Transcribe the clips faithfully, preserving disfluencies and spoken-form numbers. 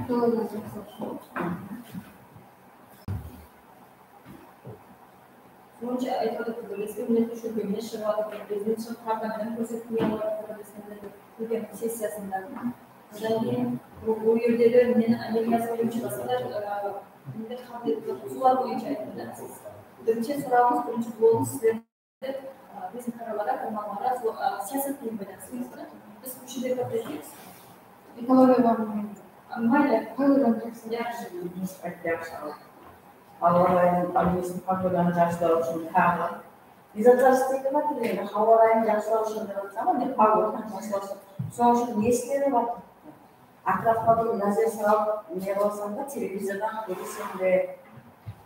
Ekologiya jaqsılawshı. Sonıń ushın aytıp atır, bir respublika shólkemine shıǵıp atır, prezident shıǵıp, har qanday kórsetken olar bir respublika kórkem sessiyasında. Odan keyin bul, bul jerdegi meniń Amerikada ózimshe basqa da, e, mende qabıl etilgen usıllar boyınsha ayttım da. Birinshi sorawıńız, birinshi bloǵıńız sizler Biziń qaralara, qurmanlara, sol, a, siyasat penen baylanıslı. Biz kóshede tóretemiz. Ekologiya baǵımı. Maylı. Payladan jaqsı. Jaqsı. Jaqsı. Awa rayınıń, awa rayınıń payladan jaqsılaw ushın taǵı ne zatlar isleydi ma, tileydi? Awa rayın jaqsılaw ushın dep atırsań ǵoy, ne payladan jaqsılaw ushın. Sonıń ushın ne islenip atır? Átirapqa bir názer salıp, ne qılasań ba, televizordan kóreseń be?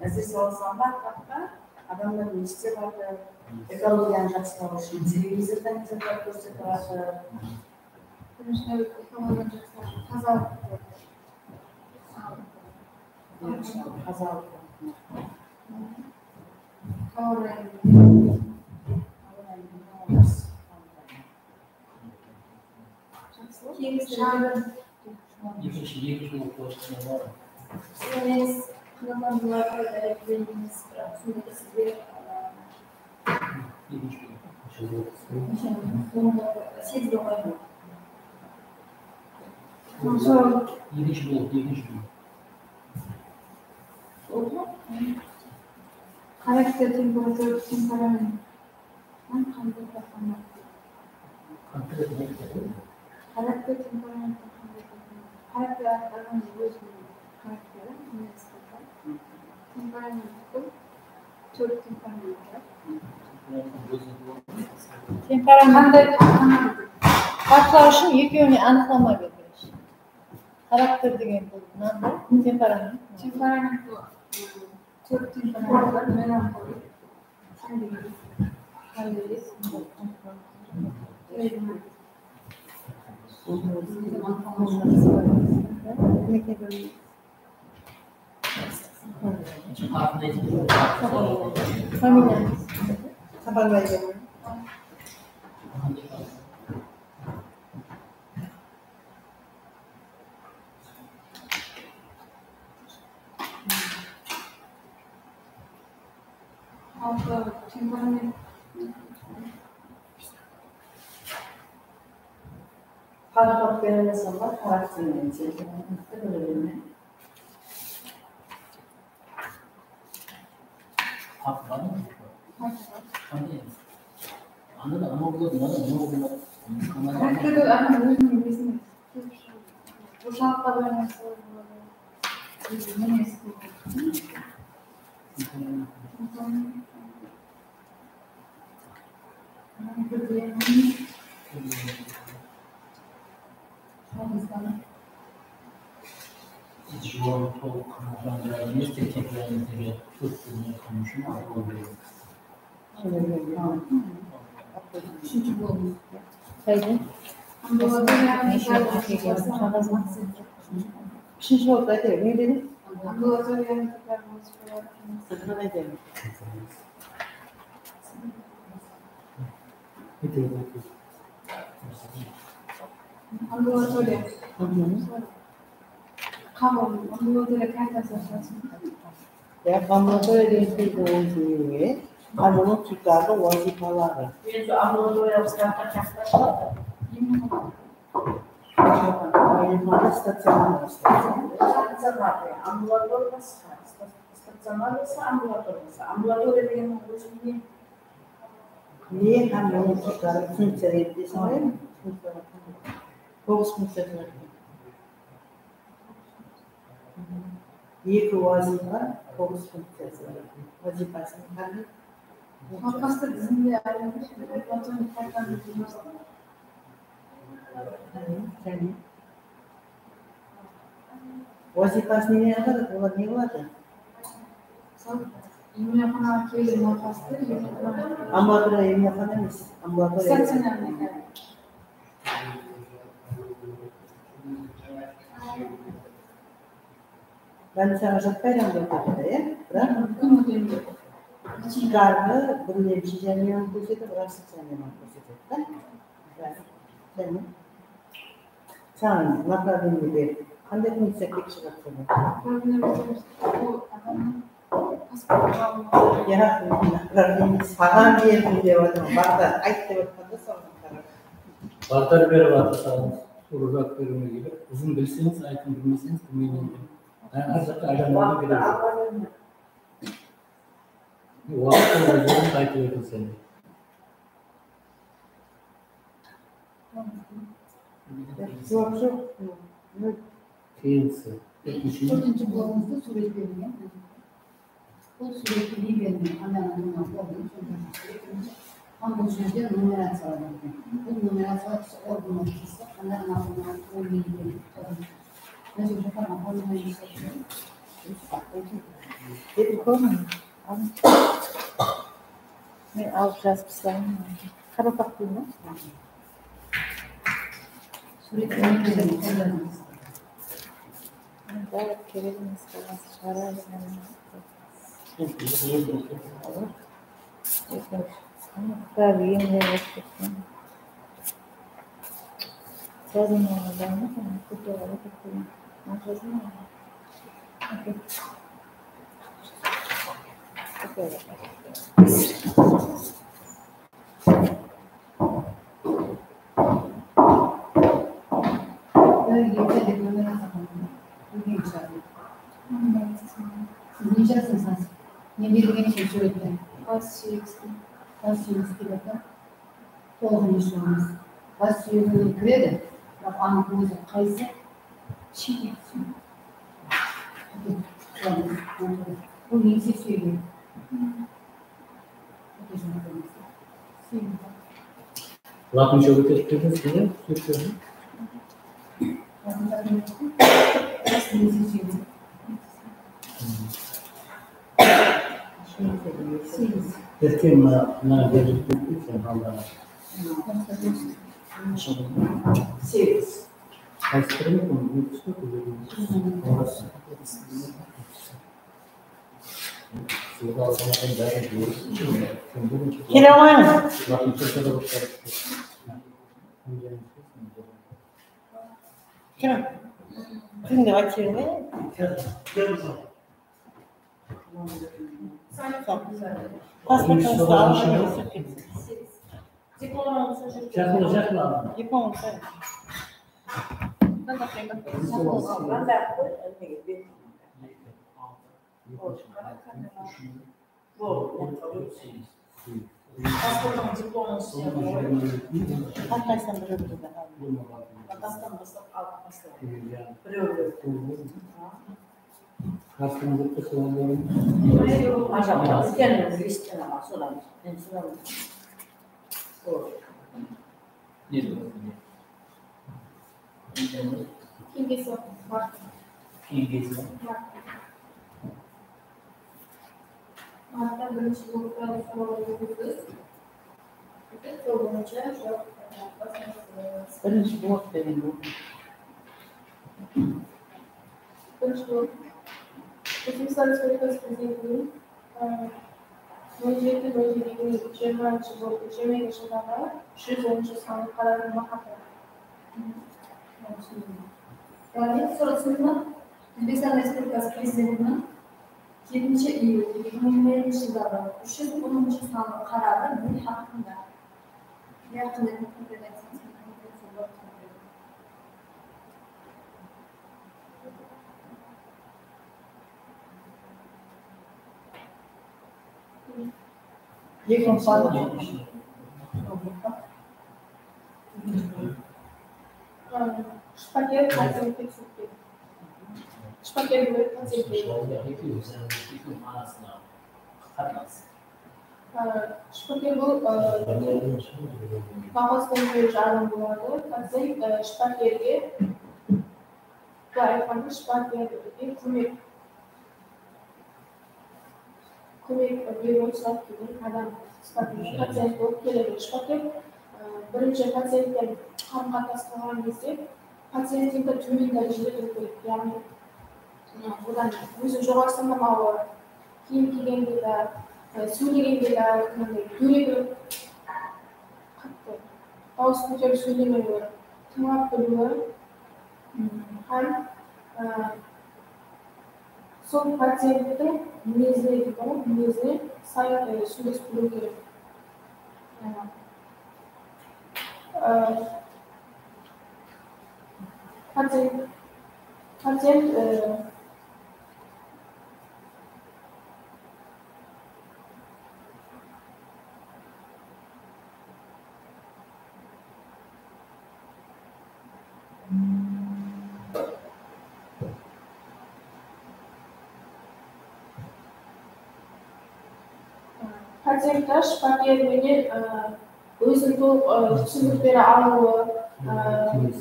Názer salasań ba átirapqa, adamlar ne islep atır, ekologiyanı jaqsılaw ushın televizorda ne zatlar kórsetip atır? Birinshi náwbette ekologiyanı jaqsılaw ushın tazalıq. Tazalıq. Awa rayı. Ekinshi, ekinshi oqıwshılar bar. Siz emes, qınaqlandılardı dálillemeymiz, biraq sonda da sizge, a, ekinshi, sońǵı segiz oqıyman. Ekinshi blok, ekinshi blok. Xarakter, temperatura, temperament. Qanday bahalar? Xarakter, temperament, qanday bahalar? Xarakter adamnıń óziniń xarakteri, minez-qılıq. Temperament, tórt temperament bar. Temperament. Qanday bahalar? Farqlaw ushın ekewine anıqlama berdi. Xarakter degen bul mınaday, temperament. Temperament bul, tórt temperament bar, melanxolik. Familiyangiz? Sabanbay dep. Farqlap bermese, xarakterinen, temperamentke bilmeymen. Farq bar ma? Qanday? Anda da anaw boladı, mında da anaw boladı. Xarakterler adam óziniń nesine kelip shıǵadı. Órtalıqqa baylanıslı boladı. Óziniń minezi. Juwabı tolıq qanıqlandıra emes, tek temperamenttegi kóp bólmey turıw ushın arqalı beredi. Úshinshi bloǵımız. Qayda? Úshinshi bloǵda aytayıq, ne dedi? Sırtına qaytayıq. Ambulatoriya. Qabıl, ambulatoriya kartası. Ya, ambulatoriya degen sózdiń ózi ne? Hám onıń tiykarǵı wazıypaları. Endi ambulatoriya stacionar. Stacionar, ambulator basqa. Stacionar bolsa, ambulator bolsa. Ambulatoriya degen ózi ne? Ne hám onıń tiykarǵı funkciya dep bileseń be? Toǵız funkciya bar. Eki wazıypa, toǵız funkciyası bar. Wazıypasın qanday? Navqastı dizimde ambulatoriya kartanı. Jáne. Wazıypası neden ibarat? Olar ne qıladı? Sol emlaxanaǵa kelgen navqastı emlaxanaǵa. Ambulatoriya emlaxana emes, ambulatoriya. Stacionarnıy. Bolnicaǵa jatpaydı, ambulatoriyada, ya? Biraq tiykarǵı birlemshi járnemanı kórsetedi, biraq stacionarnıy kórsetedi, da? Biraq Saǵan направлениеде qanday funksiya kelip shıǵadı sende? Bul adamnıń pasportın alıwı. Yaraq, направление saǵan berdim dep atırman. Barda ayt dep atqanda saǵan qarap. Barda berip atır saǵan. Ruxsat beriwine kelip, uzın bilseńiz aytıń, bilmeseńiz bilmeymen dep. Hár jaqqa aylanıwına kerek joq. Waqıt bolıp qaytıp ekin sen. Joq, joq. Keyingisi. Tórtinshi bloǵımızdı súwretlemegen. Bul súwretke ne bermey, qanday anaqannan qoldan. Hám bul jerde numeraciyalar bar eken. Bul numeraciyalar usı organlar tizisi qanday anaqannan qoldan eken. Mına jerde joqarıda qoldan. Dedim, kórmeymen. Men alıp jazıp taslayın. Qaraqalpaq tilim ba? Súwretke ne bermey, qoldan. Bári kerek emes, bolmasa shıǵarayıq. Kitabi endi bolıp ketken. Sazın oynaydı, kúte alıp ketken. Siz ne jastısız? Ne bergen eken súwrette? Bas súyegi. Bas súyegi dep atır. Tolıǵın eshitip alamiz. Bas súyegine kiredi, biraq anıq ózi qaysı? Shiyek. Bul eńse súyegi. Latınca ótip kettińiz be, súyeklerdi? Erteń mına, mına berip kettik sen, Alda. Segiz. Qaysı biri? Kele qoyıń. Kim? Kim dep aytıp jibereyin be? Pasporttan suraw. Jaqınla, jaqınla. Diplom. Pasportıń diplomın. Qay qaysıdan birew-birew. Bastan baslap alıp basla. Birewler. Ajam, ulken list, ana, sodan. Men sodan. Ne? Kengesi bar. Kengesi bar. Bar. Martta birinshi blokta sorawlar júrgizdi. Sol boyınsha juwap qaytarasız. Birinshi blok degen bul. Birinshi blok. Ózbekstan Respublikası Prezidentiniń on jeti nol jeti jigirmanshı jıl, jigirma ekinshi jıldaǵı júz onınshı sanlı qararınıń mahakama. Yaǵnıy, sorasańız ma? Ózbekstan Respublikası Prezidentiniń jetinshi iyul eki mıń jigirma ekinshi jıldaǵı úsh júz onınshı sanlı qararı ne haqqında? Ne haqqında, konkret aytsańız, men konkret sorawlar berem. Ekinshi. Shıpaker pacientke túsinip berdi. Shıpaker bilen pacientke. Shıpaker bul, ı, nawqastıń ózi adam boladı. Pacient, ı, shıpakerge, bılay aytqanda, shıpakerge kómek, kómek beriwin sorap kelgen adam sıpatında pacient bolıp keledi. Shıpaker, ı, birinshi pacientten qarım-qatnas qurǵan gezde pacienttiń tómen dárejede bili kerek. Yaǵnıy, ı, odan ózin joqarı sanamawı, kiyim kiygende de, ı, sóylegende de, mınanday dóregi qattı. Dawıs kóterip sóylemegi, tıńlap biliwi, m, hám, ı, sol pacienttiń minezine, deydi ǵoy, minezine say, ı, sóylesip biliw kerek. I, ı, pacient, pacient, ı, Pacientte shıpaker menen, ı, ózin tolıq, ı, túsinik bere alıwı, ı,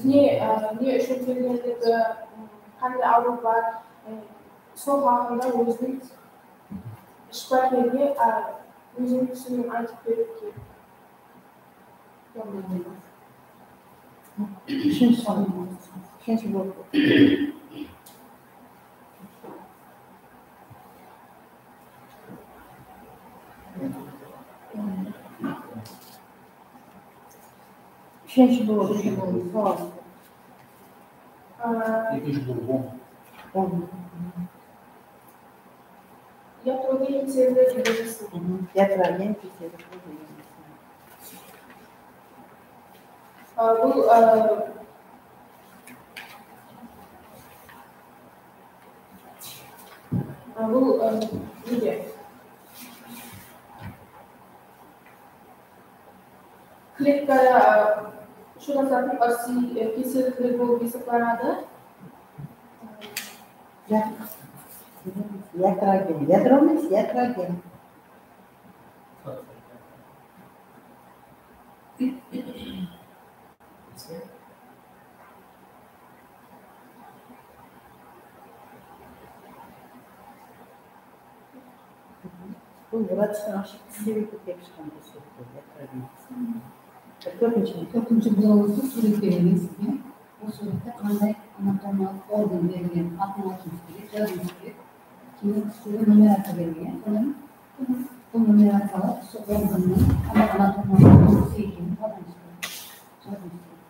ne, ı, ne ushın kelgenligi, ı, qanday awırıw bar, ı, sol haqqında óziniń shıpakerge, ı, óziniń túsiniwin aytıp beriw kerek. Úshinshi, úshinshi blok. Úshinshi blok, úshinshi blok, sawal. Aa, ekinshi blok, oń. Oń. Iatrogen keseligi belgisi. Mhm, iatrogen keseligi belgisi. Aa, bul, aa, aa, bul, aa, nege? Kletkada, aa, ushırasatın ırsiy, e, kesellikler bolıp esaplanadı. Ya-, iatrogen. Iadro emes, iatrogen. Bul vrachtıń ashıp, sebepke kelip shıqqan kórsetiw, iatrogen. Tórtinshi. Tórtinshi blogı súwretke bergen sizge. Bul súwrette qanday anatomiyalıq organ berilgen, atın aytıwıńız kerek, jazıwıńız kerek. Keyin usı jerde numeraciya berilgen, sonnan bul numeraciyalar usı organnıń qanday anatomiyalıq qurılısı ekenin tabıwıńız kerek, jazıwıńız kerek.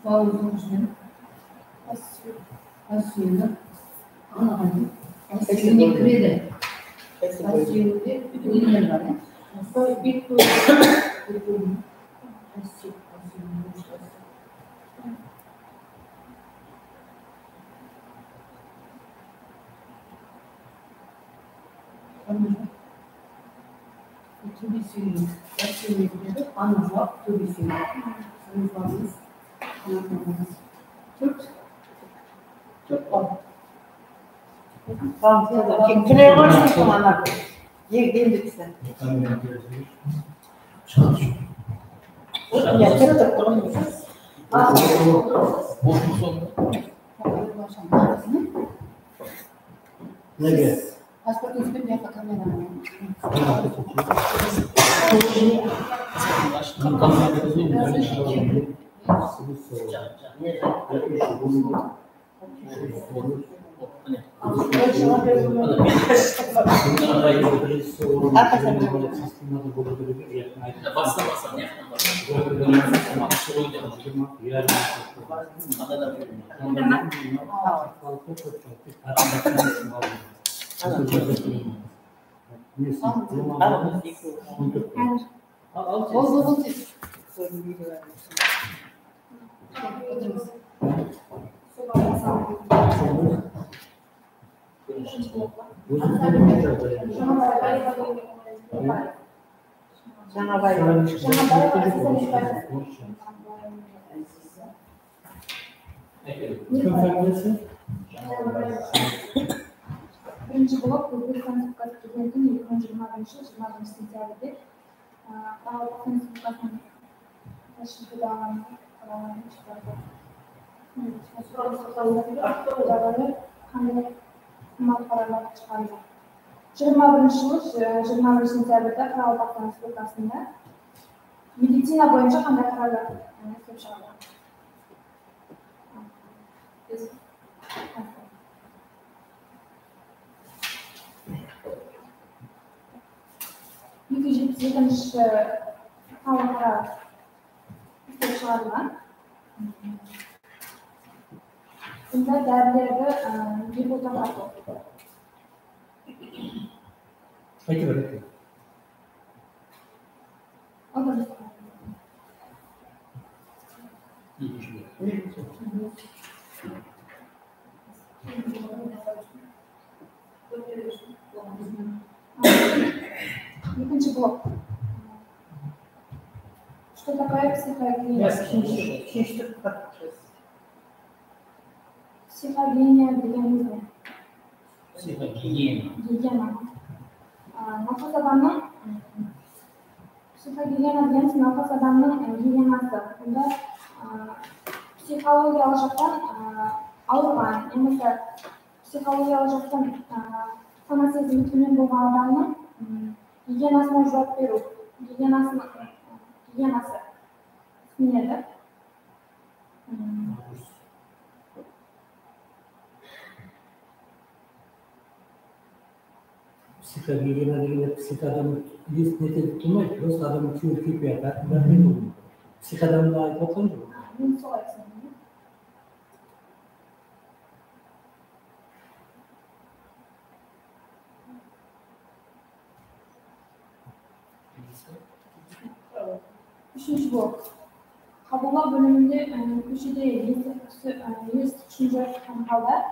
Sawınsıń ishinen. Osteoydı. Ana, osteoyına kiredi. Osteoyda neler bar, ya? Osteoydı. Osteoydı. Tóbe súyek, pasternıy deydi, ana jawap tóbe súyek. Tórt. Tórt bar. Tamam, tamam. Kire qoyıń, ana. Endigi kisi. Ya, kirip turıp qoyıń. Nege? Pasportıńız benen bu jaqqa kamerani. Basta, basta, ne? Al, al, al. Jańabay. Kim familiyası? Birinshi blok, Ózbekstan Respublikası Prezidentiniń eki mıń jigirma birinshi jıl jigirma birinshi sentyabrde, ı, Qaraqalpaqstan Respublikasınıń Tashkent alanında, ı, qanday qımbat qararlar shıǵarıldı. Jigirma birinshi jılı, jigirma birinshi sentyabrde Qaraqalpaqstan Respublikasında medicina boyınsha qanday qararlar, ı, islep shıǵarıldı? Eki júz jetpis ekinshi xalqara islep shıǵarılǵan. Bunda dárilerdi, ı, deputatlar. Qayta ber, qayta ber. Ekinshi blok. Что такое психогигиена? Psixogigiyena degenimiz ne? Psixogigiyena. Gigiyena. A, nawqas adamnıń, ım, psixogigiyena degenimiz nawqas adamnıń, ı, gigiyenası. Bunda, ı, psixologiyalıq jaqtan, ı, awırǵan, yamasa psixologiyalıq jaqtan, ı, sana sezimi tómen bolǵan adamnıń, ım, gigiyenasına juwap beriw, gigiyenasına, ı, gigiyenası isinedi. Psixogigiyena degende psix adamdı es-, netedi turmaydı, просто adamnıń kewli keypiyatı. Psix adamdı aytıp atırǵan joq. Men solay túsindim. Úshinshi blok. Qabıllaw bóliminde, ı, kóshede esti, ısı, ı, esti kúshin joyqan halda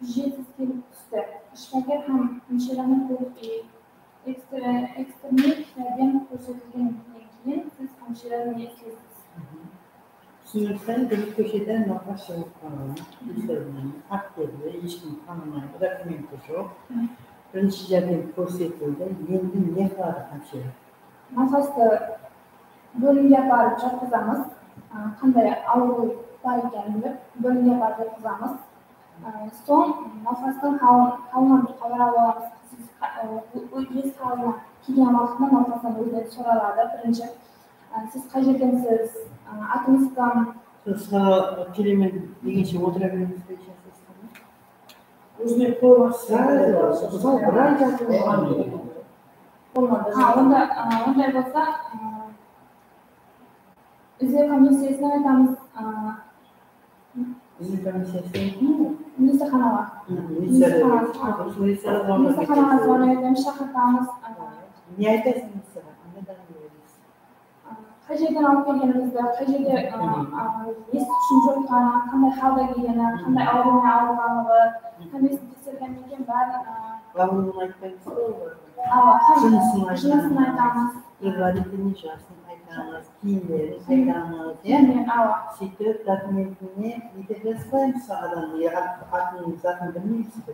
júz jeti kelip tústi. Shıpaker hám hámshiranıń kór-, e, ekstre-, ekstremlik járdem kórsetilgennen keyin siz hámshirani ne isleysiz? Túsindirsem, biz kóshede nawqas jıǵılıp qalǵan, túsirgen, aq kózli, hesh kim tanımay, dokumentı joq. Birinshi járdem kórsetildi, endi ne qıladı hámshire? Nawqastı bólimge aparıp jatqızamız. A, qanday awırıw bar ekenin bilip, bólimge aparıp jatqızamız. A, soń nawqastıń halın, halına bir xabar alıp alamız. Siz, a, o-, o-, óz halına kelgen waqtında nawqastan ózinen soraladı. Birinshi, a, siz qay jerdensiz, a, atıńız kim? Siz, a, kelemen degenshe otıra beremiz be? Ózine qol astı. Srazu, mısalı, bir ay jatırıp alǵan. Ha, onda, a, onday bolsa, a, izlew komissiyasına aytamız, a, izlew komissiyası deydi mi? Ministerxanaǵa. Hı, ministerxanaǵa. Ministerxanaǵa. Ministerxanaǵa zvanok etemiz, shaqırtamız. A, ne aytasız ministerxanaǵa? Qanday dálim beremiz? Qay jerden alıp kelgenimizdi, qay jerde, a, a, ne ushın joyqanı, qanday halda kelgeni, qanday awırıw menen awırǵanlıǵı, hámmesin teksergennen keyin bárin, a, awırıwın aytpaymız ba olardıń? Awa, jınısın aytamız. Bar ekenine jasın aytańız, kiyimlerin aytańız, ya? Kiyimler, awa. Sóytip dokumentine nete jazıp qoyamız, adamdı, ya, at-, atın, zatın bilmeymiz birde.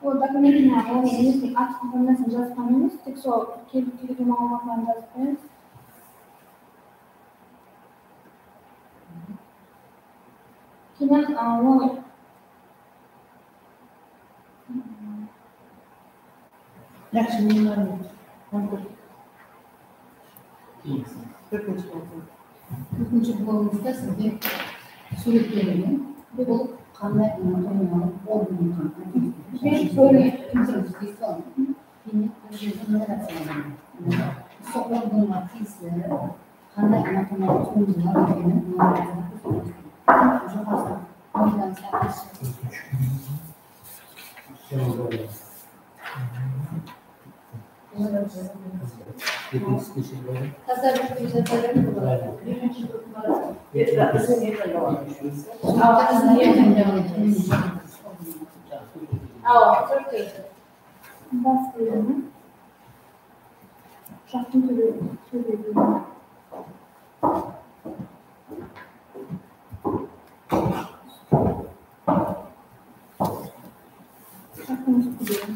Ol dokumentine, ol nestin, atın, familiyasın jazıp qoyamız, tek sol kelip kelgen maǵlıwmatların jazıp qoyamız. Keyin, a, ol Yaxshi, men baraman. Tórtinshi blogımızda sizge súwret berilgen. Bul qanday anatomiyalıq organ ekenin aytıp ótemiz. Keyin bir jerden nomeratiyalar. Usı organǵa tiyisli qanday anatomiyalıq tuwındılar ekenin nomeratiyalar kórsetemiz. Joqarıda. Bas bólimi. Jaqın tóre-, tóre-, jaqın tóre-,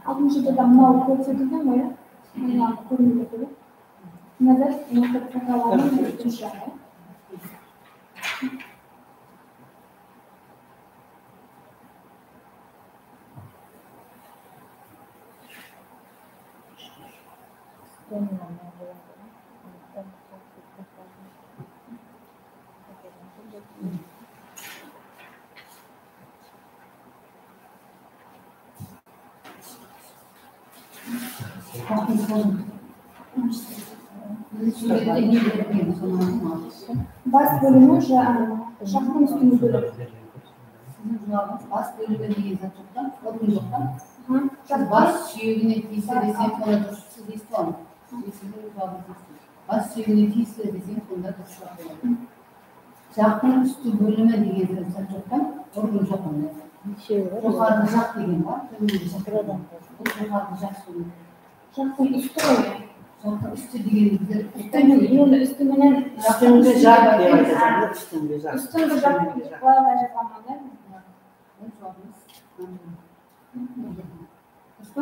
Altınshıda da mınaw kórsetilgen ǵoy, ya? Mına kórmege kere. Mına da, mına katalanıń ekinshi jaǵı. Bas bólimi ja-, jaqtıń ústingi bólimi. Siziń juwabıńız bas bólimi degen zat joq ta, organ joq ta. Siz bas súyegine tiyisli deseń, sonda durıs, siz esitip alıń. Siziń juwabıńız durıs. Bas súyegine tiyisli deseń, sonda durıs juwap boladı. Jaqtıń ústi bólimi degen zat joq ta, organ joq onda. Joqarǵı jaq degen bar, tómengi jaq degen bar. Bul joqarǵı jaq súyegi. Jaqtıń ústi ǵoy. Jaqtıń ústi degen bizler ústi menen, endi ústi menen ústingi jaq dep aytadı, ústingi jaq. Ústingi jaq dep, bılay jazǵanman da. Bul juwabımız. Durıs pa?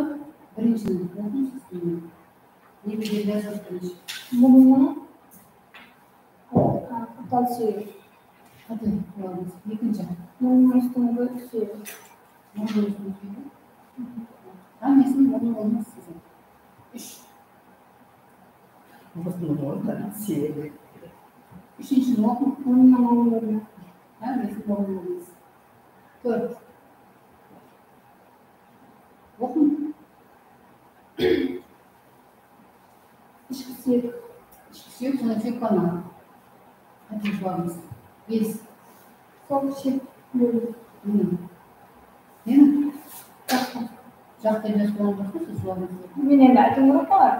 Birinshini oqıńız, ústingi. Nege dep jazıp birinshi? Murnıń Qaptal súyegi. Qáte, juwabıńız. Ekinshi. Murnıń ústingi súyegi. Murnıń ústingi súyegi. Hámmesin murnıń ornına sizin. Úsh. Murnıń ornına súyegi. Úshinshini oqıń. Murnıń ornına. Hámmesin murnıń ornına. Tórt. Oqıń. Ishki súyek. Ishki súyek, sonda súyek bar ma? Qáte juwabıńız. Bes. Sol shep bólim. Meni jaqta jazıp qoyǵan joq pa, siz juwabıńızdı? Men endi aytıwım kerek ǵoy.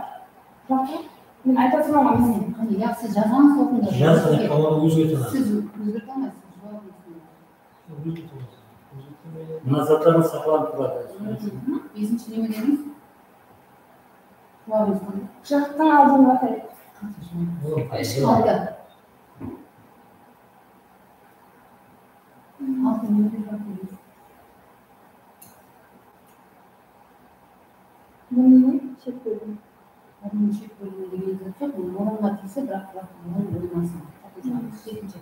Jaqta. Men ayta turman ǵoy, men. Qáne, yaqshı jazǵan soqında. Jazıń, onı ózgerte alasań. Siz ózgerte almaysiz, juwabıńızdı. Ózgerte alasań. Ózgerte almaysań. Mına zatlarıń saqlanıp turadı. Besinshi neme dedińiz? Juwabıńızdı. Jaqtıń aldın atayıq. Ol eshik aldı. Bunıń shet bólimi. Bunıń shet bólimi degen zat joq, bul orınǵa tiyse, biraq, biraq bul orınnan sınǵadı. Shetinshi.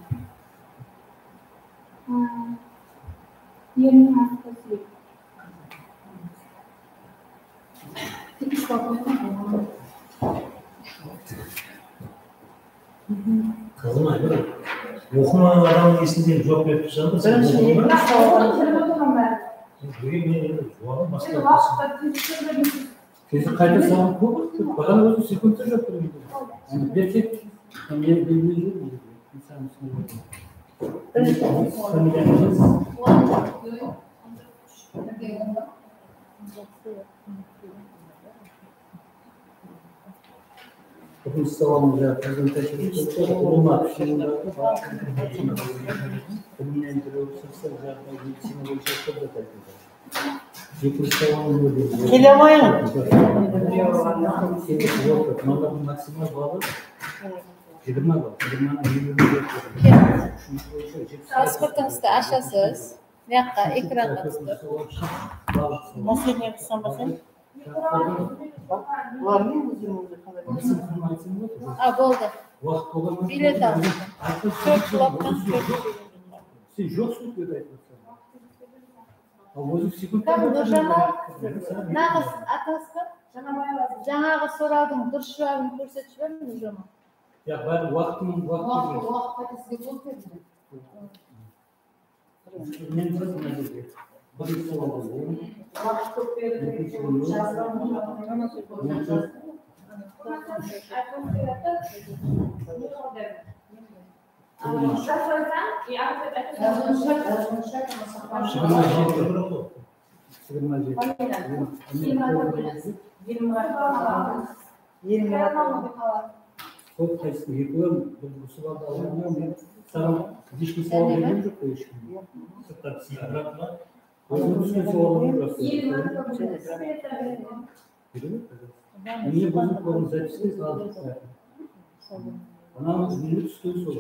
Eriniń astı súyek. Qızım, Aynur, oqımaǵan adamnıń esinde juwap berip tursań da, sen oqıdın ba? Biraq oqıdım, bilip otırman bárin. Birge men endi juwabın basqa. Endi waqıtta tez tez. Keyin qayta soraw kóp, baǵana ózim sekundta juwap bergen. Endi berke, men bilmey júrmen. Birinshi familiyańız? Birinshi sawalımız, prezentaciyada ulıwma psixologlardı, bilimnen birew shıqsa, medicina boyınsha kóp zat aytıldı. Ekinshi sawalımız, kele qoyıń. Maksimal balı jigirma ball, jigirmanıń eliwine. Pasportıńızdı ashasız. Mıyaqqa, ekranǵa túsip. Последний qısqan basayın. Bulardıń ózleriń ózi qalay? A, boldı. Bilet aldım. Tórt laptan tórt júz. Sen joq súwretlerdi aytıp atırsań. Al, óziń sekund. Nurjamal, naǵız atasın. Jańaǵı sorawdıń durıs juwabın kórsetip jiber, Nurjamal. Ya, bári waqtın, waqtı. Waqtı, waqıt qayta sizge bolıp berdi. Men bir mına jerge birinshi sawaldı. Waqıt kóp berdi. Jigirma jeti. Elmurat. Sol qaysısı, ekewin bir usı baldı aldım, men saǵan hesh kim sawal bergen joq qoy, hesh kim. Sırttan sıyırıp. Ózime túsken sawallarım joq. Mine, búgin koǵın zapiskayı saldım. Ananıń úzine túsken sol.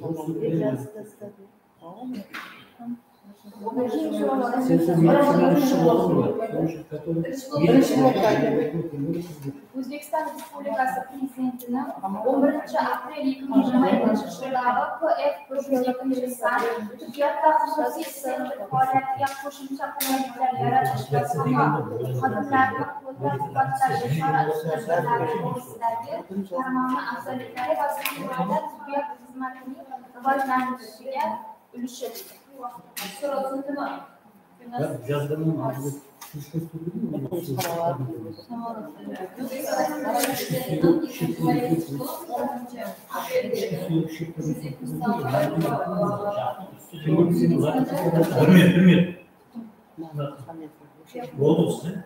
Ózbekstan Respublikası Prezidentiniń on birinshi aprel eki mıń jigirma ekinshi jıldaǵı P F bir júz ekinshi san tibbiyatta xususiy sektor faoliyatiga qo'shimcha qulayliklar yaratish dasturxon xodimlarni qo'llab-quvvatlash to'g'risidagi tarmog'i afzalliklari va xizmatini rivojlanitishiga ulushi. Jazǵanım bilmedi, bilmedi. Boldı usı.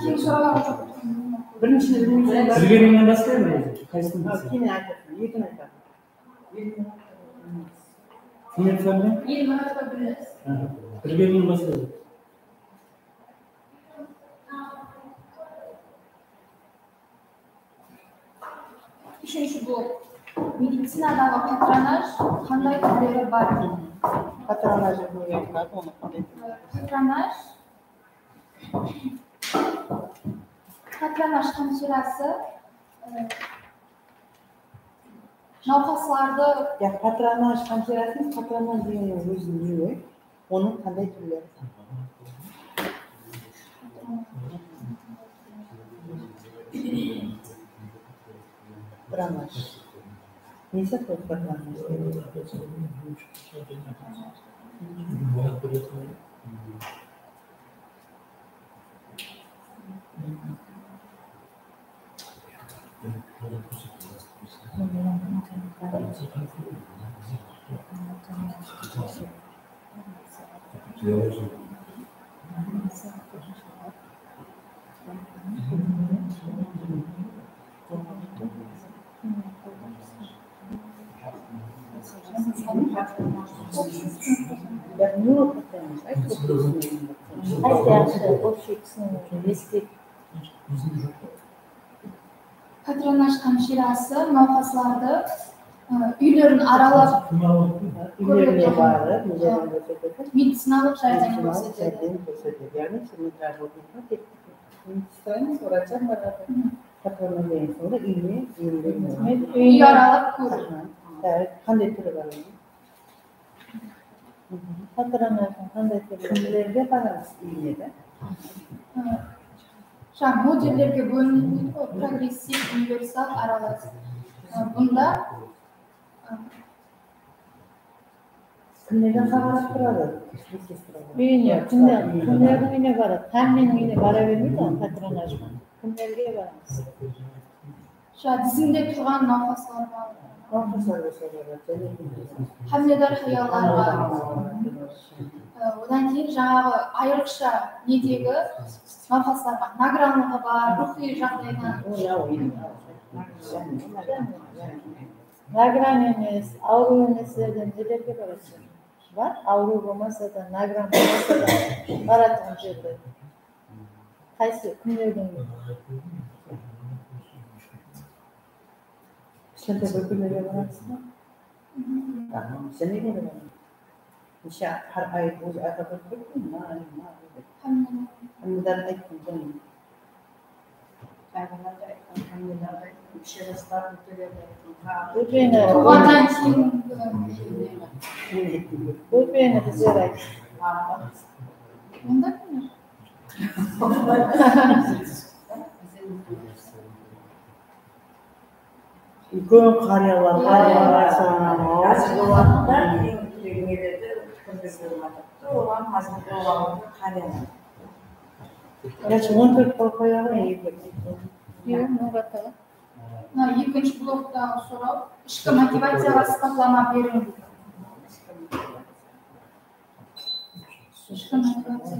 Birinshi sawalımız. Birinshi bilmeymen. Qaysısın bilseń? Keyin aytasın, ekini aytasın. Kim aytsa ne? Aha. Bir beriń baslaydı. Úshinshi blok. Medicinadaǵı patronaj qanday túrleri bar? Patronaj degen zat, onı qanday? Patronaj. Patronaj hamshirası, e, nawqaslardı. Ya, patronaj hamshirası, patronaj degen ózi ne? Onıń qanday túrleri? Patronaj. Nesi bul patronaj? Ayt, yaqshı, общий túsinik. Patronaj hámshirası nawqaslardı, ı, úylerin aralap, úylerine barıp, úylerin kórsetedi, medicinalıq járdem kórsetedi. Yaǵnıy, sen medicina, vratsham baradı. Patronaj degen sonda úyine, úyine, úy aralap kóriw. Qanday túri bar? Patronajdıń qanday túri? Kimlerge baramız úyine de? Jańa modellerge bólinedi ǵoy, progressiv, universal, aralas. Bunda kimlerden xabar alıp turadı? Úyine, kimler, kimlerdiń úyine baradı? Hámmeniń úyine bara bermeydi ǵoy patronajǵa. Kimlerge baramız? Ja, dizinde turǵan nawqaslarǵa. Nawqaslarǵa soradı, jáne hámiledar hayallarǵa. I, odan keyin jańaǵı ayrıqsha nedegi nawqaslarǵa, nogranlıǵı bar, ruwxıy jaǵdayınan. Nogran emes, awırıw emeslerden nelerge barasız? Bar, awırıw bolmasa da, nogran bolmasa da, baratuǵın jerler. Qaysı, kimlerden? Kishkentay bópelerge baramız ba? Aha, jáne kimlerge baramız? Neshe, hár ay ózi ayta berip ketpey, ma, ma, ma, dep. Hámmelerge aytqan jáne. Hámmelerge aytqan, hámmelerge aytqan, kishi jaslar, bópelerge aytqan. Bópeni. Tuwǵannan keyin, ı, bópeni bizler ayttıq. Onda kim? Úlken qariyalarǵa barasań. Házirgi waqıtta eń tilegen nelerdi kórgizip atırıptı, olar házirgi waqıtta qariyalar. Yaǵnıy on tórt qoyıp qoya ǵoy, eki. Iya, Murat aǵa. Mına ekinshi bloktaǵı soraw, ishki motivaciyaǵa sıpatlama beriń. Ishki motivaciya.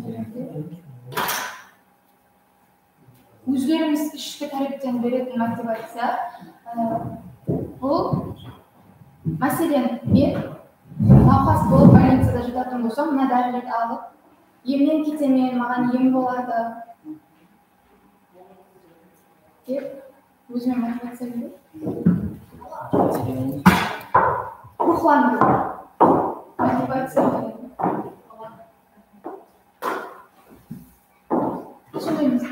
Ózlerimiz ishki tárepten beretin motivaciya, e, bul, máselen, men nawqas bolıp, bolnicada jatatın bolsam, mına dárilerdi alıp, emnen ketemen, maǵan em boladı, dep, ózime motivaciya beredi. Ruwxlandırıw. Motivaciya beredi. Sonday emes pa?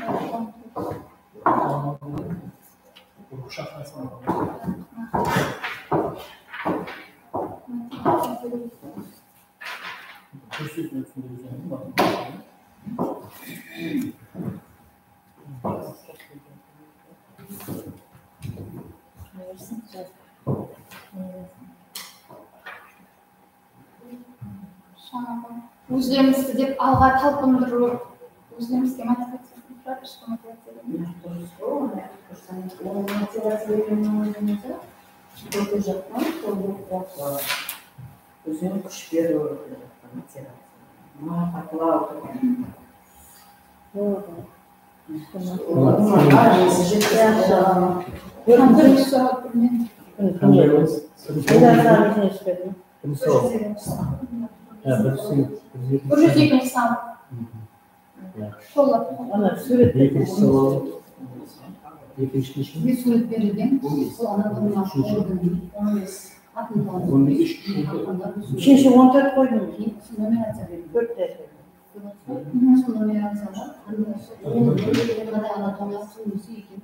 Ózlerimizdi dep alǵa talpındırıw, ózlerimizge motivaciya berip turadi, ishki motivaciya beredi. Durıs ǵoy, onı aytıp tursań, onı motivaciya bergenniń ózinde kóp jaqtan qollap-quwatlap, ózine kúsh beriw, motivaciya, marapatlaw. Bir júz ekinshi san. Ana, súwret. Ekinshi sawal. Ekinshi. Súwret berilgen. Bul anatomiyalıq organın on bes. Úshinshi on tórt qoydım. Keyin numeraciya berilgen. Tórt. Numeraciyalar. Anatomiyalıq tuwrısı eken.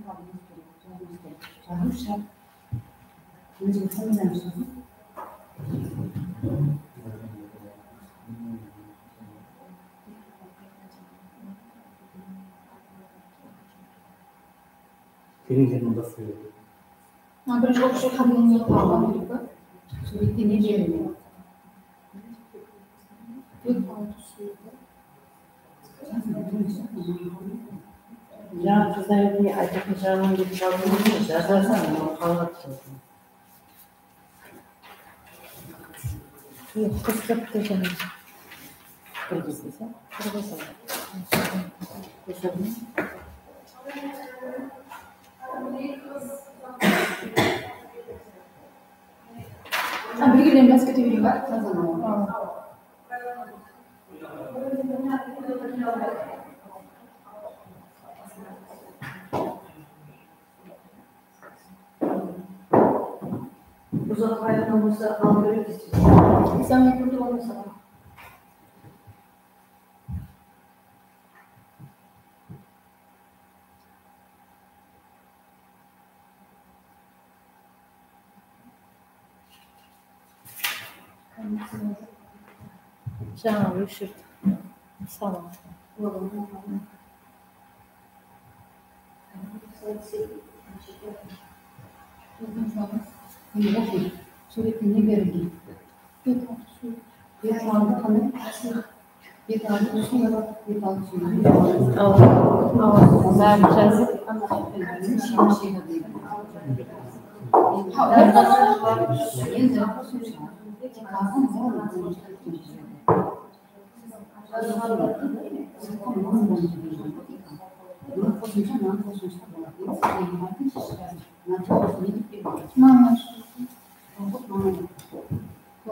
Kelgen jerden baslay beredi. Ha, birinshi oqıwshı qábirinen qalǵan. Súwrette ne berilgen? Tórt, altı, úsh, jeti. Jańa qızlar etine aytatın jaǵınan dep jazdım, jazasań, onı qaladı. Qız kiripti jańa. Qırǵız dese? Qırǵız. Ha, birgeden bas kete bereyim ba? Uzatpayatın bolsa, alıp beredi. Sen aytıp bolmasa. Jańa óshirdim. Salam. Súwrette ne berilgen? Beti aldı qanday? Beti aldı, beti aldı. Awa, awa. Bárin jazıp. Toǵız ba?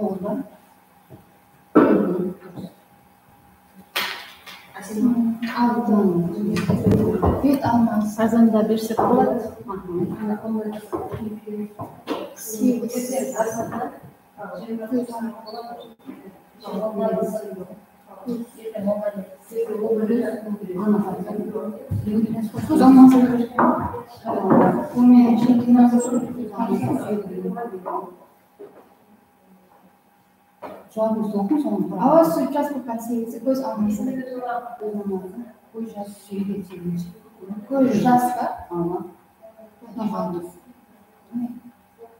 Altı. Bet almas. Qazanda bersek boladı. Segiz. Juwabımızdı oqıń, sonı. Awa, sud jas bolǵan segizi kóz alması. Kóz alması. Kóz jası. Kóz jas pa? Awa.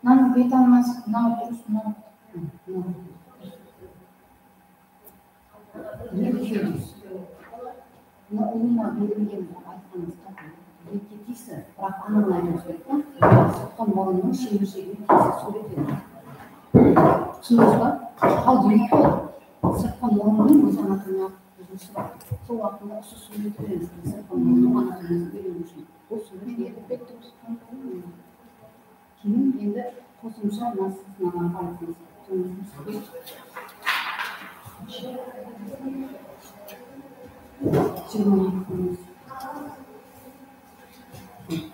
Mınaw bet alması, mınaw durıs, mınaw. Mına ulıwma berilgen aytqanıńız tóre. Betke tiysi, biraq ananı aytıwımız kerek ta. Sırtqı murınnıń shemirshegine tiysi súwret edi. Túsindińiz ba? Hal deydi ki, sırtqı murınnıń óz anatomiyalıq buzılısı bar. Sol waqtında usı súwretti beremiz, sırtqı murınnıń anatomiyasın úyreniw ushın. Bul súwret edi. Keyin endi qosımsha mınalarǵa aytqanımız.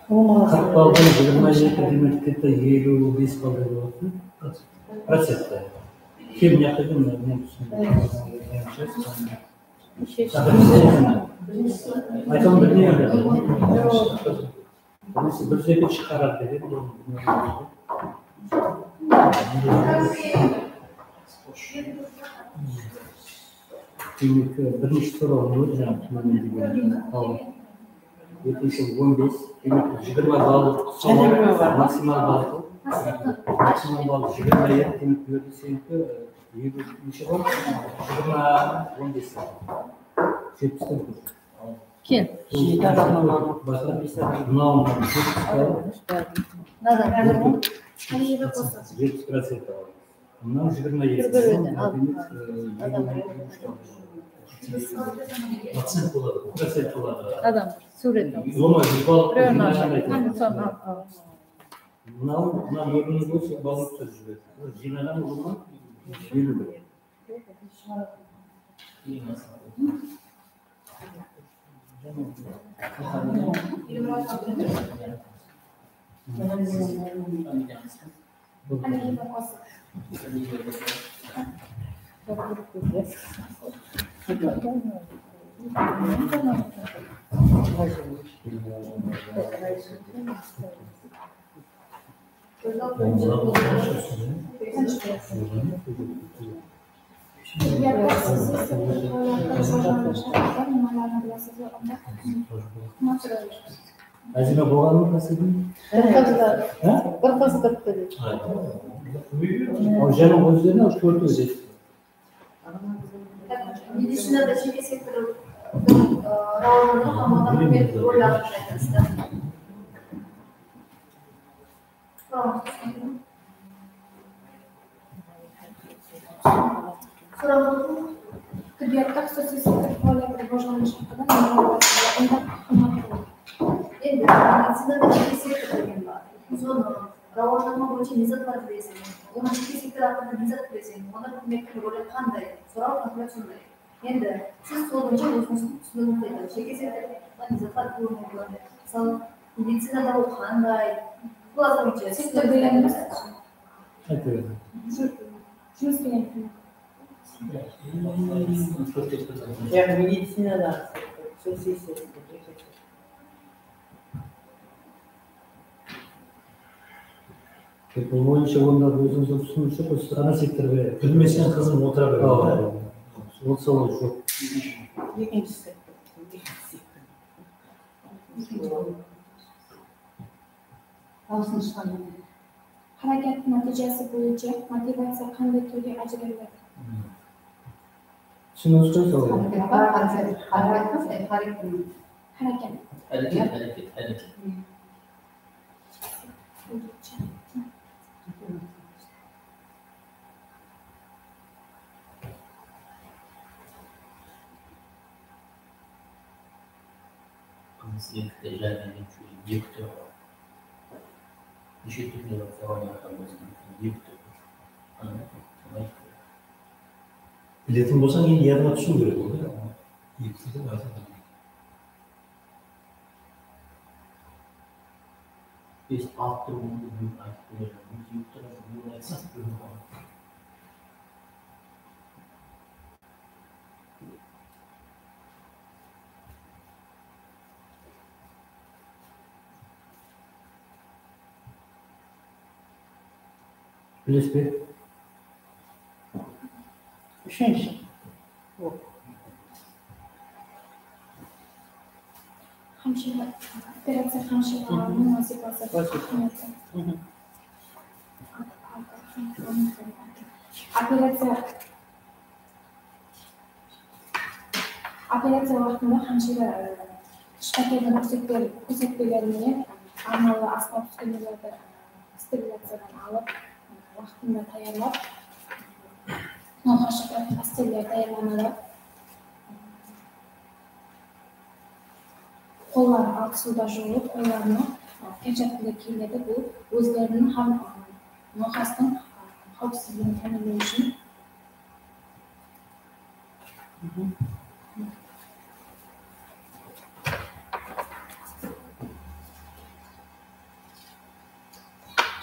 Qırq balldan jigirma jeti, demek, где-то eliw bes ball boladı. Procentte. Kim ne qıldı, men túsinbeymen. Aytıwım bilmeymen. Birisi bir jerde shıǵaradı degen. Demek, birinshi sorawın ózi jańa túsinen degen. Al, ekinshi on bes, demek, jigirma ball soraw, maksimal ball, maksimal ball jigirma edi, demek, bu jerde seniki, e, ekinshi ball, jigirma on bes. Jetpisten kóp. Kel. Jeti adamnan aldım. Mınaw jetpis procent aldı. Mınaw jigirma eki. Bir-birden al. Procent boladı, procent boladı. Adam, súwret al. Birewin al. Hám sonı al, al. Mınaw, mınaw bólimi bolsa, balıp turıp júredi. Jıynaǵan ulıwma eliw. Azima bolǵanı ma qasırdıń? Bir qızdı, Ha? Bir qızdı dedi. Al, janıń ózlerine tórtewge jetti. Medicinada jeke sektordıń rawajlanıwı hám onda húkimet rol atqarıp aytasızlar. Soraw. Tibbiyatta xususiy sektor faoliyati rivojlanishi haqida maqolada unda hikmat bor. Endi medicinada jeke sektor degen bar. Sonı rawajlanma boyınsha ne zatlar bilesiz? Onı jeke sektor haqqında ne zat bilesiz? Onda húkimettiń roli qanday? Soraw konkret sonday. Endi siz sol boyınsha ózińizdiń túsinigińizdi aytıń. Jeke sektor ne zatlar kóriwi múmkin? Mısalı, medicinada ol qanday? Bul az boyınsha Sektor degenimiz Ayta beriń. jumıs penen. Yaǵnıy medicinada sol sektor. Tek bul boyınsha onda ózińiz túsiniwshi, siz ana sektorǵa bilmesen qızım otıra beredi. Ol sawal joq. Ekinshi sektor. Dawısın shıǵarmadı. Hárekettiń nátiyjesi boyınsha motivaciya qanday túrge ajıratiladi? Túsiniwshi sawal. Háreket. Háreket, háreket, háreket. Qızı sektorda járdemlep júrgen eki túr bar. Neshe túrine bar, soǵan aytqan bolsam, eki túr. Ana, ayt. Biletin bolsań, endi yadıńa túsiw kerek ol da. Eki túrden artıq. Biz alıp turǵanımız búgin aytıp qoyacağım. Biz eki túr, búgin aytsaq, búgin qoyalım. Bilesiz be? Úshinshi. Hamshira, operaciya hamshiralarınıń wazıypası, Wazıypa. Ahmiyeti. Mhm. Operaciya Operaciya waqtında hamshira, e, shifakórdiń kórsetpe-, kórsetpeleri menen arnawlı asbap úskenelerdi, e, sterilizaciyadan alıp, e, waqtında tayarlap, nawqasshı prof-, astiller tayarlanadı. Qolları altı suwda juwılıp, qollarına, e, perchapkalar kiyiledi. Bul ózleriniń hám, e, nawqastıń, e, qáwipsizligin támiyinlew ushın.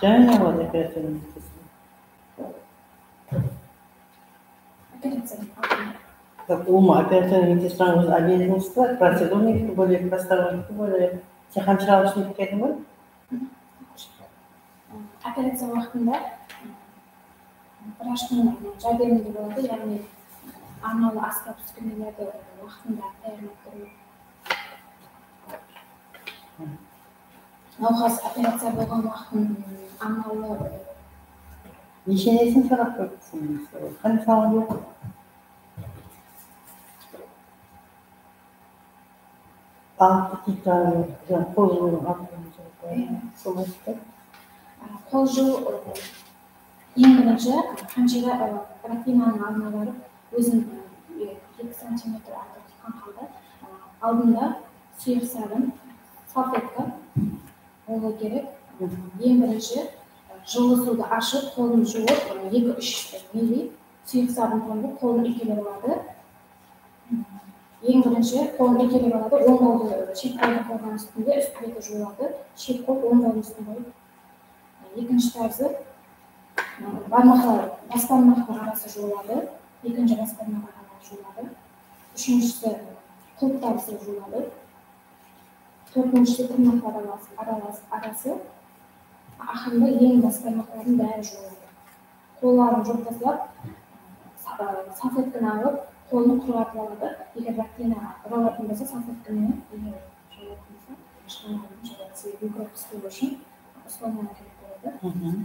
Jáne ne qıladı operaciyadan ótkesin? Operaciyadan aldın. Tak, ulıwma, operaciyadan ótkesin, ózi обезболивающий, prosedurniki bólek, пространники bólek. Sen hamshıralar ushın keldiń be? Operaciya waqtında vrachtıń járdeminde boladı, yaǵnıy arnawlı asbap úskenelerdi waqtında tayarlap turıw. Nawqas operaciya bolǵan waqtın arnawlı. Neshenesin sorap qoyıpsıń, qanday sawal bar? Altı tiykarı, qol juwıwdıń altı tiykarı, sol aytıp. Qol juwıw, e, eń birinshi hamshira, e, rakinanıń aldına barıp, ózin, e, eki santimetr artıq tutqan halda, e, aldında suyıq sabın, salfetka bolıwı kerek. Eń birinshi, e, jıllı suwdı ashıp, qolın juwıp, e, eki-úsh milli suyıq sabın tamıp, qolın úykelep aladı. Eń birinshi qolın úykelep aladı, oń qoldı shep qoldıń qorǵanı ústinde, ústi beti juwıladı, shep qol oń qoldıń ústine qoyıp. Ekinshi tárizı, barmaqlar, bas barmaqtıń arası juwıladı, ekinshi bas barmaq arası juwıladı. Úshinshisi, qulp tarızı juwıladı. Tórtinshisi, tırnaqlar aras-, aralas-, arası. Aqırında eń bas barmaqlardıń bári juwıladı. Qolların juwıp taslap, sa-, salfetkanı alıp, qolın qurǵatıp aladı. Eger rakina ura alatuǵın bolsa, salfetka menen, eger juwıp alatın bolsa. Shıǵarmaǵan joqtı, sebebi mikropustır ushın uslanıwı kerek boladı.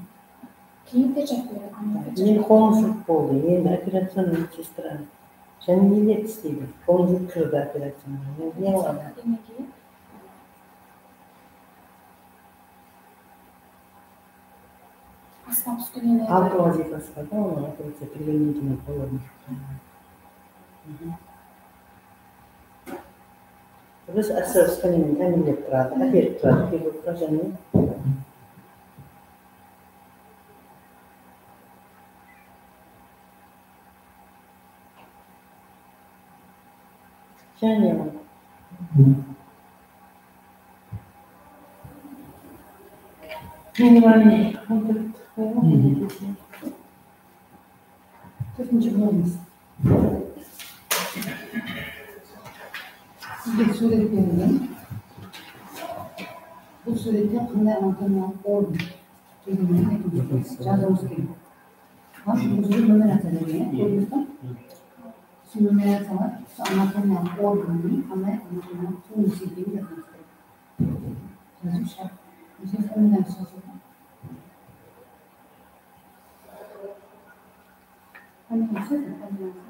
Keyin перчатка beredi, ammo перчатка. Endi qolıń juvıp boldı, endi operaciya, medsestra. Jáne neler isleydi? Qolıń juvıp kirdi operaciyaǵa. Endi ne qıladı? Kelgennen keyin Asma túskenleri. Altı wazıypası bar da, onı operaciya kirgennen keyin qoyıwımız. Biz asma túskenini támiyinlep turadı, áperip turadı, kirgizip turadı jáne. Jáne. Minimalniy. Tórtinshi blogińiz. Sizge súwret berilgen. Bul súwrette qanday anatomiyalıq organ? Jazıwımız kerek. Bul jerde numeraciya bergen, ya, kórdińiz ba? Usı numeraciyalar usı anatomiyalıq organnıń qanday anatomiyalıq tuwındısı ekenin jazıwımız kerek. Jazıw shárt. Óziniz familiyańız jazıw. Familiyańız jazıw, familiyańız.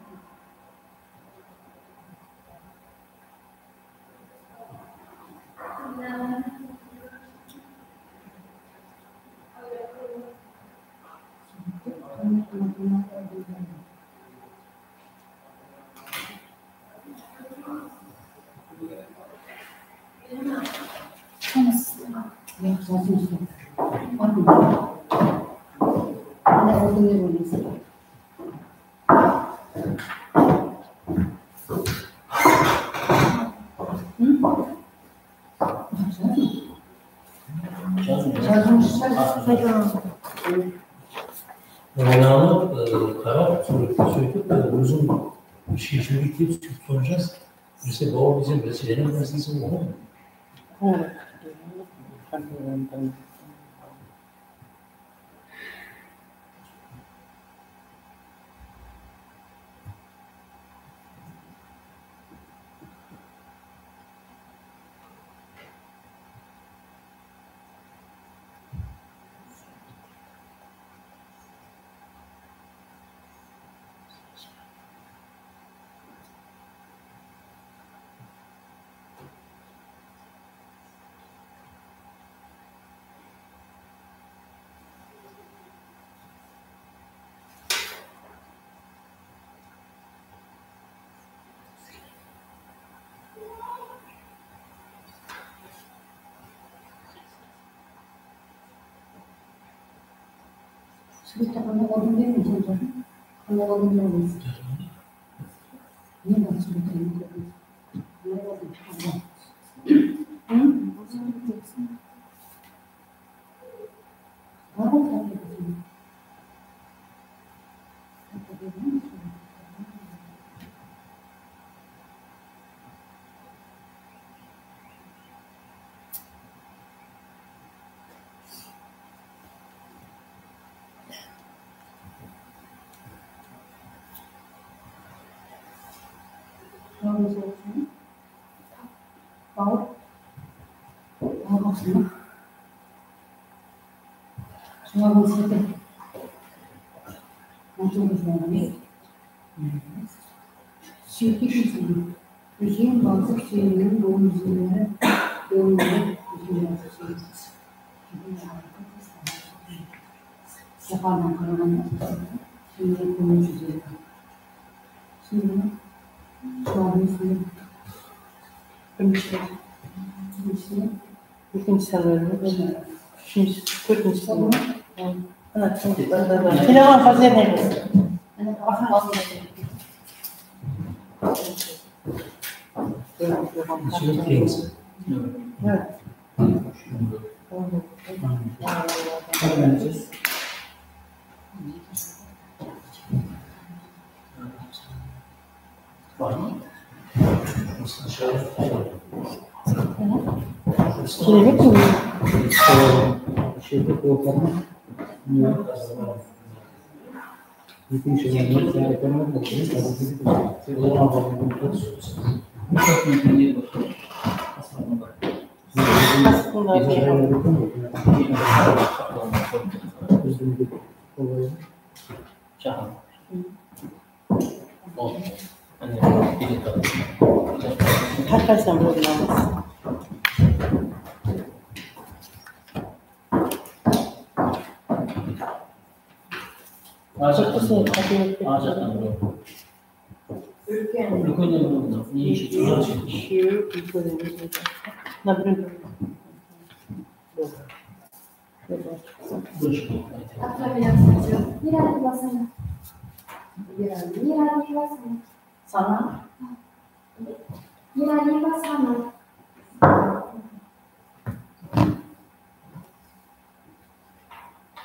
Oynanıp, e, qarap, súwretke sóytip, e, óziń sheshiwge kel, sóytip sonı jaz. Birse bawır deseń, birse jáne bir nárseni oqıń. Súwrette qanday organ bermeydi, qanday organ bermeydi? Ne bar súwrette? Bawır. Bawır basıma. Juwabıńız qáte. Aytıwdı juwabıńız. Súyekte kesindi. Úzeń, balsıq, súyeginiń boyın úzimleri, boyınları, úzeń, balsıq, súyek. Joqarıdan qaraǵanda súyeginiń boyın úzimleri. Túsindińiz be? Juwabıńız ne? Birinshi. Birinshi. Ekinshi sanlar. Úshinshi, tórtinshi sanlar. Ana, túsindi. Jıynaǵan házirleymiz. Qasıqtıń da. Qay qaysıdan birew alamız? Ar jaqtan birew. Ar jaqtan birew. Úlken. Úlken emes, mına, úshewi úlken emes. Mına birew. Birinshi bolıp aytayın. Mira, Mira, Mira, Mira, Mira. Sana. Mira, Mira, sana.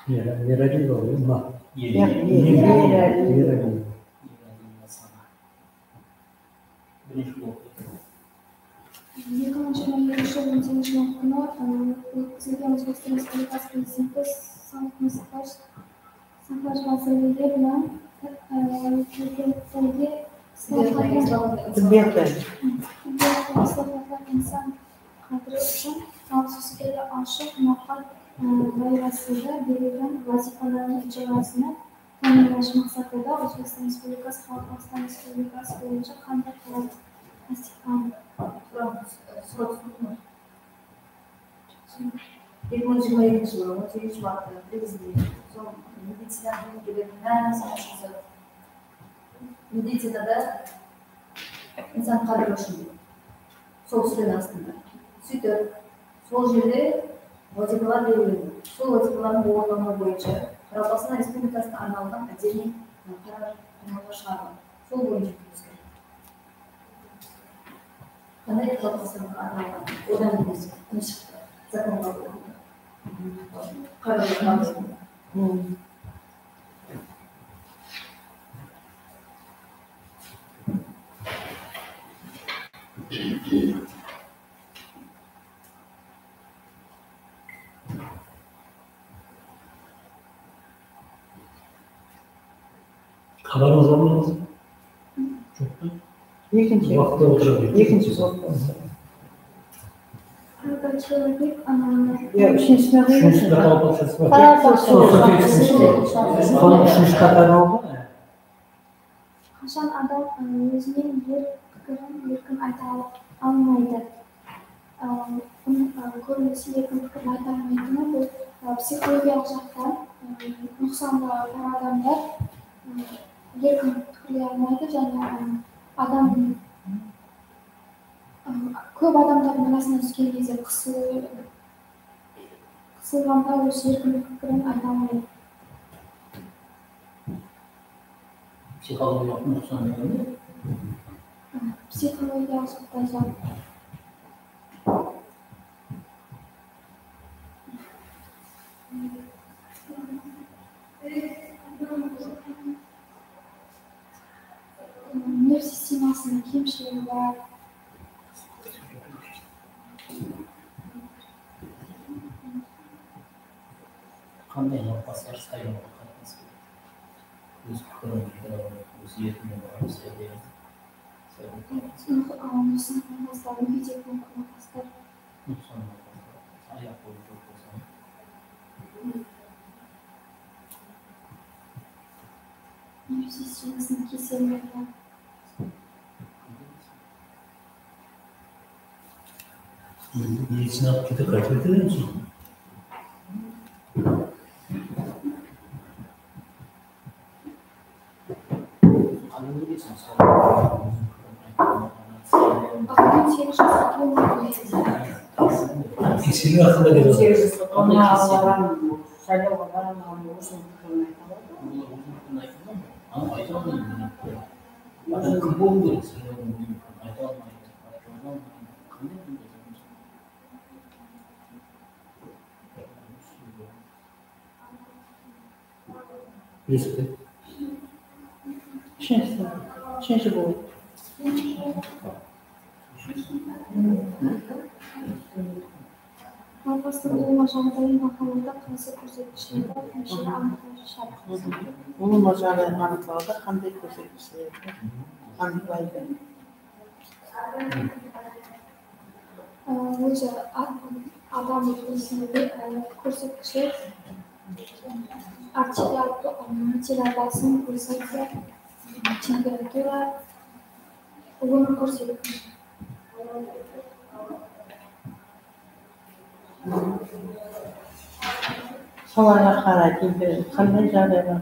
Mira, Mira deydi ǵoy, ma? Mira, Mira, Mira. Mira, Mira, sana. Birinshi bolıp. Eki mıń jigirma ekinshi jıl on segizinshi mart kúni, ı, ótkizilgen Ózbekstan Respublikası Prezidenti Sog'liqni saqlash, saqlash vazirligi bilan, ı, Prezidentlerge islohotlar, tibbiyotda islohotlar inson qadri uchun maxsus el ashıq muvaqqat, ı, doirasida berilgen vazifalarning ijrosini ta'minlash maqsadida O'zbekiston Respublikasi Qoraqalpog'iston Respublikasi bo'yicha qanday qaror tasdiqlandi? So'raw, so'raw tushundingmi? Eki mıń jigirma ekinshi jılı on segizinshi martta Prezident, soń medicina xizmetkerleriniń hámmesin ushqızıp, medicinada insan qadri ushın sol úsken astında. Sóytip, sol jerde wazıypalar beriledi. Sol wazıypalardıń orınlanıwı boyınsha Qaraqalpaqstan Respublikasına arnalǵan отдельный, ı, qarar, qararlar shıǵarıldı. Sol boyınsha túsiske. Qanday Qaraqalpaqstanǵa arnalǵan? Odan túsikke. Zakon qabıl qılındı. Qararlar qabıl qılındı. Xabarıńız bar ma? Joq pa? Ekinshi. Waqıtta otıra bereyik. Ekinshi blok bolsa. Qaraqalpaqshilik, ı, ya, úshinshi sınaq emes. Úshinshi sınaq. Qaraqalpaqshilik. Qaraqalpaqshilik. Sonıń úshinshi qatarı ǵoy. Qashan adam, ı, óziniń er pikirin erkin ayta al-, almaydı. Im, bunıń, ım, kóbinese erkin pikir ayta almaytını bul, ı, psixologiyalıq jaqtan, ım, nuqsanlı bar adamlar, ım, erkin pikirley almaydı, jáne, ım, adam, ım, kóp adamlardıń arasında úsken gezde qısıl-, qısılǵanda óz erkin pikirin ayta almaydı. Psixologiyalıq nuqsan degende? Psixologiyalıq nuqsan. Nerv sistemasınıń kemshiligi bar. Qanday nawqaslar saylavǵa qatnasıp keledi? Óz pikirin ayta almaydı, óz erkinen barıp saylaydı. Saylavda qatnasıp keledi. Nuqsan, a, nuqsan nawqaslar, múgedek nawqaslar. Nuqsan nawqaslar, ayaq-qolın joq bolsa. Nerv sistemasining kasalliklari. Endi medicina olib ketib qaytib ketadi endi. Keseli haqında geliyor. Keseli haqında geliyor. Saylavǵa baraman, óziniń pikirin ayta aladı. Adam kim bolıw kerek? Saylawdıń óziniń pikirin ayta almaydı, ayta almaydı. Qanday bunday? Úshinshi, úshinshi bol. Nawqastıń ulıwma jaǵdayın bahalawda qaysı kórsetkishlerdi hemshire anıqlawshı shart? Ulıwma jaǵdayın anıqlawda qanday kórsetkishlerdi anıqlaydı? Aa, ózi a-, Adam ózinde, e, kórsetkishler, arterial, arterial basım, pulsaciya, temperatura, ulıwma kórsetkish. Solarǵa qarap, endi qanday jaǵdayda,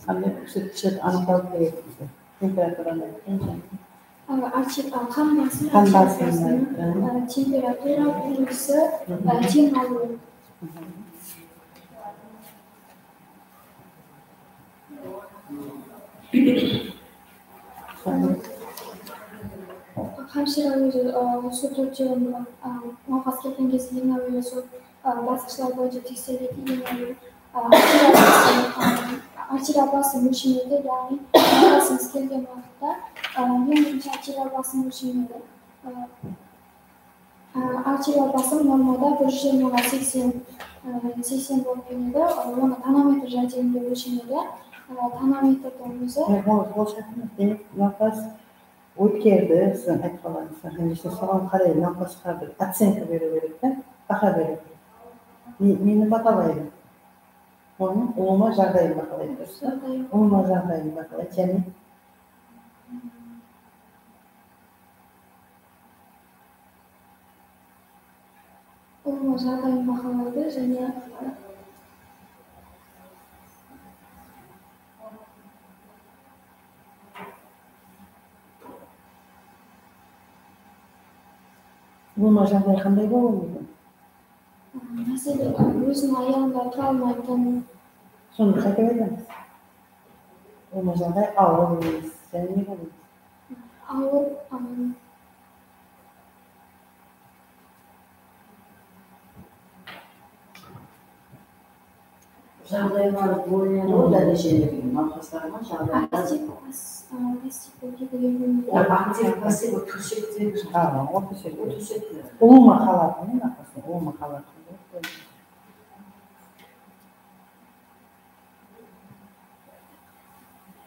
qanday kórsetkish anıqlaw kerek bizge? Temperaturadan keyin. A, arter-, a, qan basım, qan basım, arterial basım, a, temperatura, pulsı, a, dem alıw. Hámshira ózi, a, usı tórtewin, a, nawqas kelgen gezde eń áwel usı, a, basqıshlar boyınsha tekseriledi, eń áwel, a, arterial basım, a, arterial basım ólshenedi, yaǵnıy nawqasıńız kelgen waqıtta, a, eń birinshi arterial basım ólshenedi. A, A, arterial basım normada bir júz jigirma seksen, e, seksen bolıp keledi. Onı tonometr járdeminde ólshenedi. E, tonometrdiń ózi. E, bul, bul shártimiz, demek, nawqas ótkerdi, siziń aytqanlarıńızda, hámiyshe soǵan qaray nawqasqa bir ocenka beriw kerek ta, baha beriw kerek. Ne, neni bahalaydı? Onıń ulıwma jaǵdayın bahalaydı, durıs pa? Jaǵdayın. Ulıwma jaǵdayın bahalaydı, jáne? Ulıwma jaǵdayın bahalaydı, jáne ulıwma jaǵdayı qanday bolıwı múmkin? Máselen, óziniń ayaǵında tura almaytuǵın. Sonı qáytip aytamız. Ulıwma jaǵday awır emes. Jáne ne bolıwı? Awır, ım, jaǵdaylar bólinedi ǵoy, dárejelerge, nawqaslarǵa jaǵdaylar. Aktiv, pas-, ı, passiv, passiv, passiv, tórsek. Ha, o tórsek. O tórsek. Ulıwma qalatın, nawqastı, ulıwma qalatın.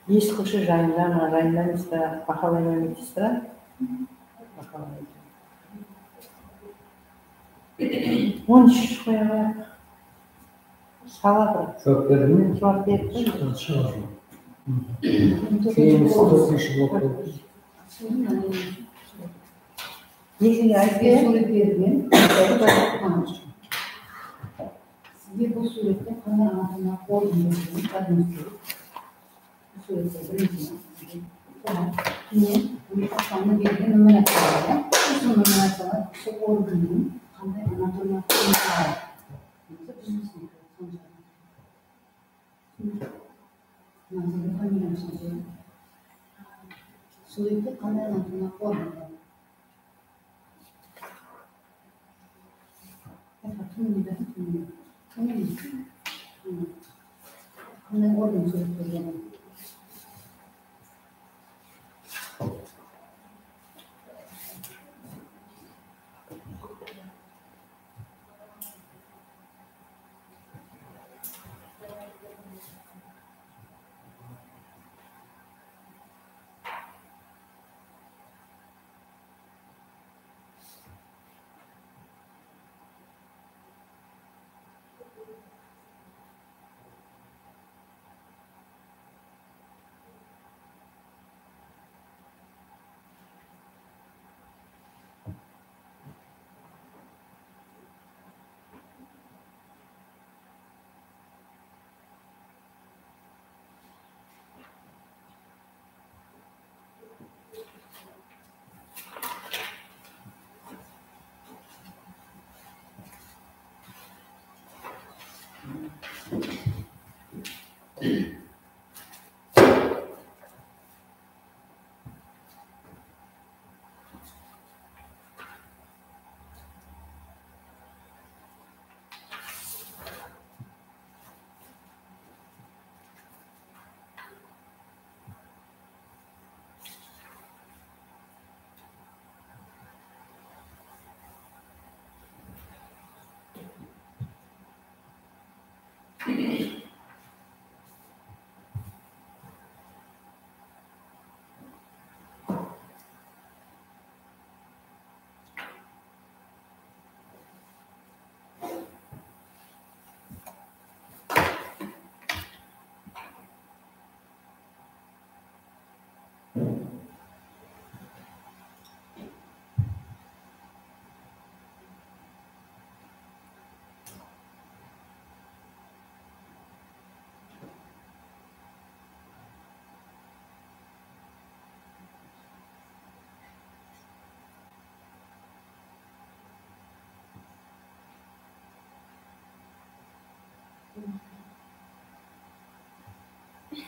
Esitiwshi jayında ma, jayında emes pe, bahalayman, medistra? Bahalaydı. On úsh qoya qoyayıq. Sala bir. Juwap berdi me? Juwap berdi. Shıǵar, shıǵar. Keyin tórtinshi blok. Negizinde aytpay. Sizge súwret bergen. Sizge bul súwrette qanday anatomiyalıq organ bergen? Bul súwrette birinshi. Keyin bul taqtanı bergen numeraciyalar, ya. Usı numeraciyalar usı organnıń qanday anatomiyalıq organı bar? Súwrette qanday anatomiyalıq organ bar? Qanday organ súwretlengen?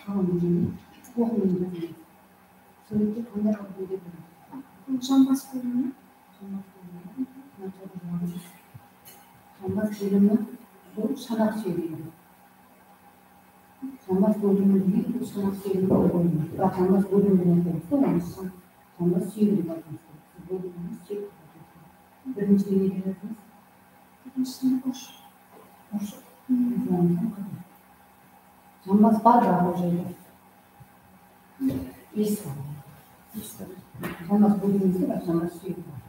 Oqımaydı. Súwrette qanday qılıp ótedi? Bul jambas bólimi. Jambas bólimi. Jambas bólimi bul shanaq súyegi. Jambas bólimi degen bul shanaq súyegi bólimi. Biraq jambas bólimi degen emes, jambas súyegi dep aytılsa. Bólimi emes, súyek dep aytılsa. Birinshide ne dep aytılsa? Birinshisinde urshıq. Urshıq. Jambas bar, biraq ol jerde. Bes bar. Bes bar. Jambas bólimiz de bar, jambas súyegi bar.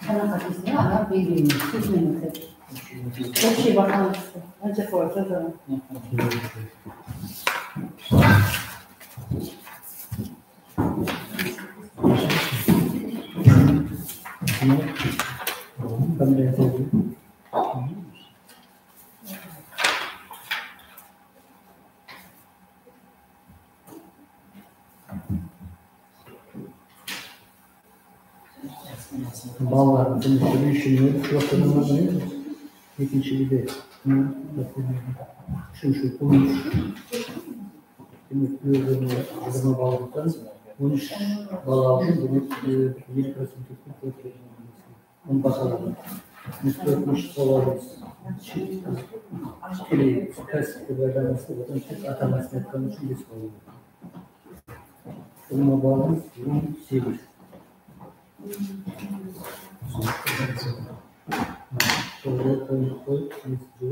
Shanaq qábesine ana belgileymiz, kózlemiz. Ókshege baǵanlıqtı. Qansha qılıp jazaman. Balalardıń birinshi rishini ushıratınan, ekinshi de, úshinshi, on úsh. Demek, bir-birine jigirma ball bolsa, on úsh bala ushın, demek, elli procent. Bunı basaladı. Biz tórtinshi sawalı. Tikkeley kásipke baylanıslı, odan tek ata-anasın aytqanı ushın bes ball. Ulıwma balımız on segiz. Soǵan qoyıp qoyıp, esinshi.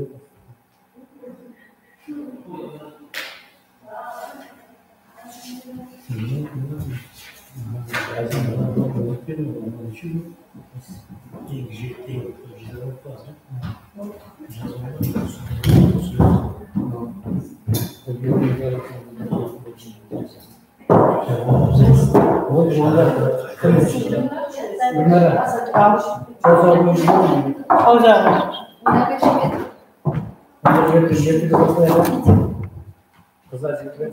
Qızlar jigitler.